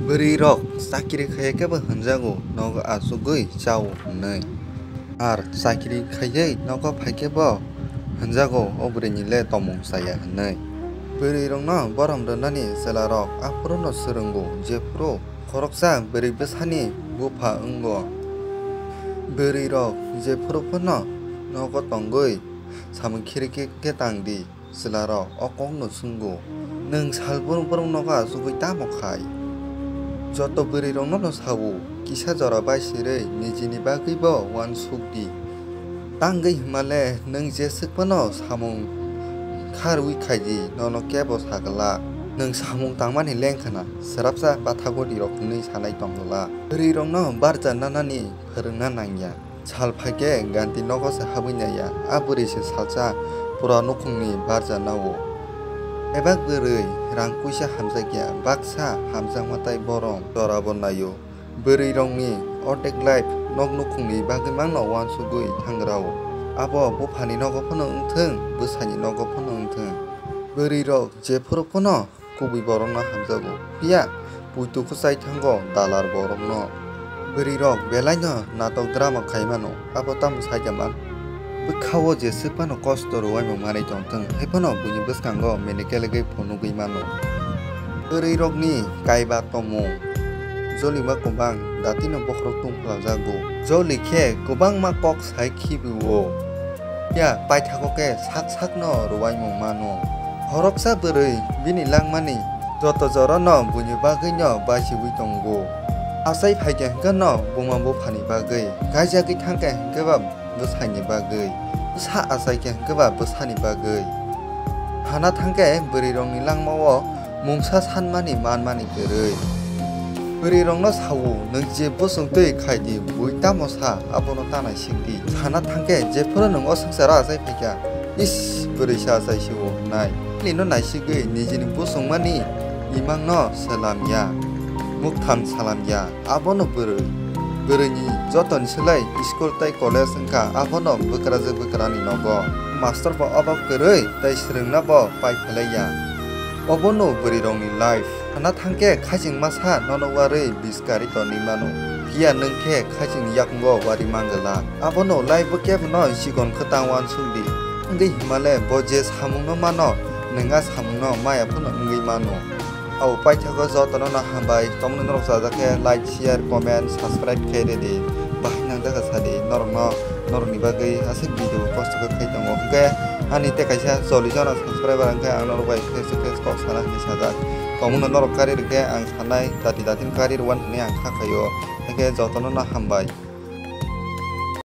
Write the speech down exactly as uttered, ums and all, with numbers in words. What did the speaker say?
Bwrwi rok chakri khaiya khe bo hwnjago nogo achugwi chao hwnwi. Ar chakri khaiwi nogo phaikhe bo hwnjago o bwrwini le tongmung chaya hwnwi. Bwrwi rokno borom rwnani chwla rok aphuru no swrwngo jephuru khoroksa bwrwi bwsani bupha wngo. Bwrwi rok jephuru phano nogo tongwi samung khirikhe khe tang di. Chwlarok o kokno swngo, "Nwng sal brung brung nogo achugwi tamo khai?" Joto bwrwirokno no sao, kisa jora bai sirwi nijini bagwibo uansuk di. Tangwi hwnmale nwng jeswk phano samung kharwi khai di, nono kebo sa glak. Nwng samung tangmani lengkhana, swrapsa bathago di rok hwnwi sanai tong glak. Bwrwirokno barja nanani phwrwngna nangya. Sal phaikhe ganti nogo se habwi naiya, a bwrwi se salsa pura nukhungni barja nao. Bebak bwrwi rang puisa hamjakya, baksa hamjakma tai borom jorabo naio. Bwrwirokni ordek life nok nukhungni bagwi mangno uansugwi thangrao. Abo buphani nogo phano wngthwng, bwsani nogo phano wngthwng. Bwrwirok jephuru phano kubui borokno hamjago, phiya puitu kwchai thango dalar borokno. Bwrwirok belaino natok drama khai mano, abo tamo saikha man? Bwkhao jeswk phano kosto rwuaimung manwi tongthwng, hai phano buini bwskango medical gwi phunugwi mano. Bwrwirokni kaiba tongmung, jolima kwbang datino bokhorok tungphlajago. Joli khe kwbangma kok sai khibi-o. Ya, paithago khe sak sakno rwuaimung mano. Khoroksa bwrwi bini langmani joto jorano buini bagwino basiui tongo. Achai phaikhe hwnkhe no buma buphani bagwi, kaijagwi thangkhe hwnkhe ba bwsaini bagwi, bwsa achaikhe hwnkhe ba bwsani bagwi. Hana thangkhe bwrwirokni langmao mungsa sanmani manmani kwrwi. Bwrwirokno sao, "Nwng je bosong twi khai di, bui tamo sa, abono ta naisikdi." Sana thangkhe jephuru nwng o swngcharo achai phaikha, "Is, bwrwi se achai sio," hwnwi. Nino naisigwi nijini bosongmani imangno salamya, muktham salamya, abono bwrwi. Bwrwini jotoni slai school tei college wngkha, abono bwkrajwk bwkrani nogo. Master bo obok kwrwi tei swrwngna bo pai phlaiya. Obono bwrwirokni life. Hana thangkhe khaching masa nono warwi biskari tonwi mano. Phiya nwng khe khaching yakung o wari manglak. Abono life bo kebono chikon kwtang uansuk di. Wngwi himale bo je samungno mano, nwng a samungno maya phano wngwi mano. Abo paithago jotono no hambai, tongmani norok chajak khe like, share, comment, subscribe khe ridi. Bahai nangjakha sadi, norokno, norokni bagwi aswk video kosto khe khai tongo. Hwnkhe ani tei kaisa chollish jona subscriber hwnkhe ang norok bai face to face kok sana hinwi sajak. Tongmano norok kari rwkhe ang sanai, dati dati kari rwani hinwi ang kha khaio. Hwnkhe jotono no hambai.